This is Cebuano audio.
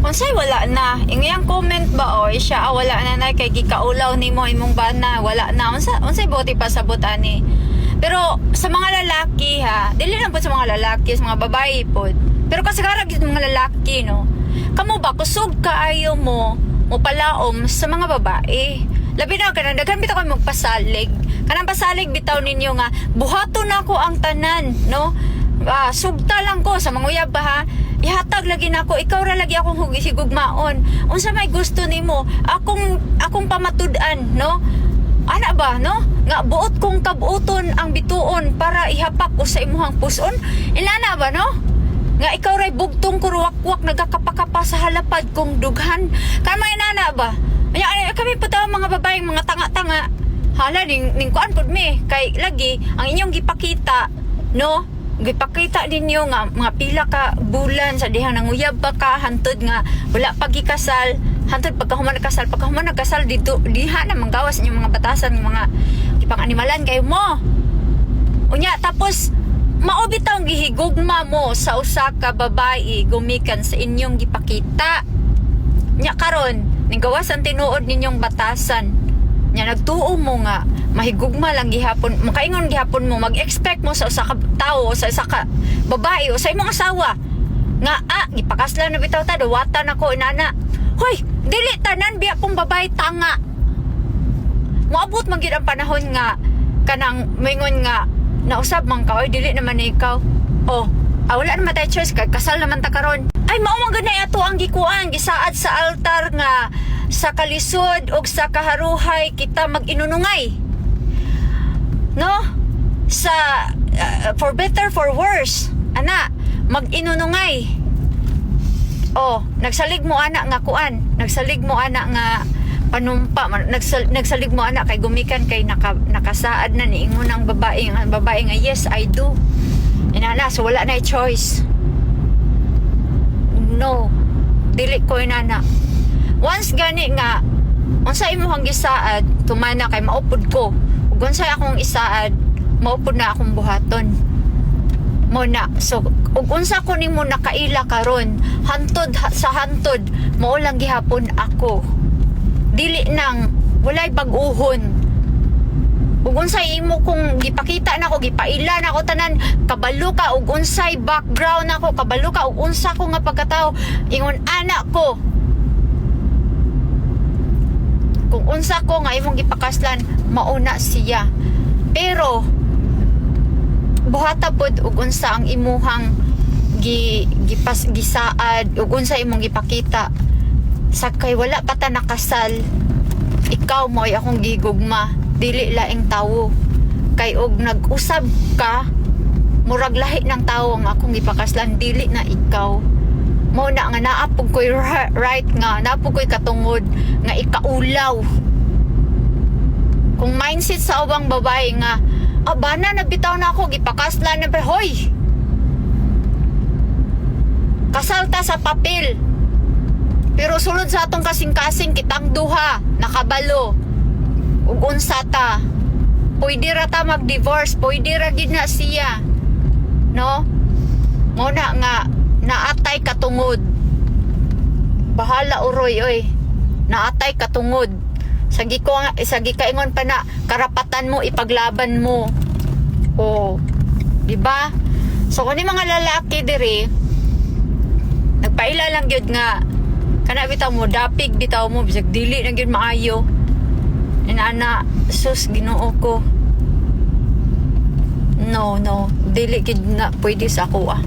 Unsay wala na? Ingayang comment ba, oy, siya, ah, wala na na kay gikaulaw nimo imong bana, wala na. Unsay buot ipasabot ani? Pero sa mga lalaki ha, dili lang po sa mga lalaki, sa mga babae pod. Pero kasagara gyud mga lalaki, no. Kamo ba, kusog kaayo mo mopalaom sa mga babae? Labi na kanang daghan bitaw kay magpasalig. Kanang pasalig bitaw ninyo nga buhaton nako ang tanan, no? Ah, sugta lang ko sa mga uyab ba ha. Ihatag lagi nako, ikaw ra lagi akong higugmaon. Unsa may gusto nimo, akong pamatud-an, no? Ana ba, no? Nga buot kong kabuoton ang bituon para ihapak ko sa imuhang puson. Inana ba, no? Nga ikaw ray bugtong kuruwakwak nagakapakapa sa halapad kong dughan. Kaya inana ba? Anya, ay, kami po tayo mga babaeng mga tanga-tanga. Hala, ning kuan pud mi. Kay lagi, ang inyong gipakita, no? Gipakita ninyo nga mga pila ka bulan sa dihang nanguyab pa ka hantod nga wala pa gikasal, hantod pagkahuman nagkasal dito diha na manggawas inyong mga batasan, mga gipang-animalan kayo mo. Unya tapos mao bitaw ang gihigugma mo sa usa ka babae gumikan sa inyong gipakita. Nya karon ning gawas ang tinuod ninyong batasan. Nya nagtuo mo nga mahigugma lang gihapon, makaingon gihapon mo, mag-expect mo sa usa ka tawo, sa usa ka babae o sa imong asawa nga ah, gipakaslan na bitaw ta, duwatan ako inana. Hoy, dili tanan biya pong babae tanga. Moabot man gyud ang panahon nga kanang moingon nga nausab man ka, oy, dili naman ni ikaw. Oh, ah, wala naman tayo choice kay kasal naman ta karon. Ay, mao man gud na ato ang gikuan, gisaad sa altar nga sa kalisod og sa kaharuhay kita mag-inunungay. No? Sa for better, for worse. Ana, mag-inunungay. Oh, nagsalig mo ana nga kuan, nagsalig mo ana nga panumpa, nagsalig mo ana kay gumikan kay nakasaad na niingon ang babae nga, "Yes, I do." Inana, so wala na choice. No, dili ko inana. Once gani nga unsa imong gisaad, tumana kay maupod ko. Ug unsa akong isaad, maupod na akong buhaton mo na. So ug unsa ko nimo nakaila karon, hantod sa hantod mao lang gihapon ako. Dili nang walay bag-uhon. Ug unsay imo kung gipakita nako, gipaila nako tanan, kabalo ka ug unsay background nako, kabalo ka ug unsa ko nga pagkatao, ingon ana ko. Kung unsa ko nga imong gipakaslan, mauna siya. Pero buhata pod ug unsa ang imuhang gi gipas gisaad ug unsa imong gipakita sa kay wala pa ta nakasal. Ikaw mo ay akong gigugma, dili laing tawo, kay og nag-usab ka, murag lahi ng tawo ang akong gipakaslan, dili na ikaw mo na. Nga naa pud ko'y right, nga naa pud ko'y katungod nga ikaulaw. Kung mindset sa ubang babae nga ah, bana na bitaw na ako, gipakaslan na, pero hoy, kasal ta sa papel, pero sulod sa atong kasing-kasing, kitang duha nakabalo ug unsa ta. Pwede ra ta mag-divorce, pwede ra gid na siya, no? Mo na nga naatay katungod. Bahala uroy, oy, naatay katungod. Sa gikaingon pa na karapatan mo, ipaglaban mo. Oh, di ba? So kani mga lalaki diri, nagpaila lang gyud nga kana bitaw mo dapig bitaw mo bisag dili na gyud maayo. Inana, sus, Ginoo ko. No, no, dili gyud na pwede sa ako ah.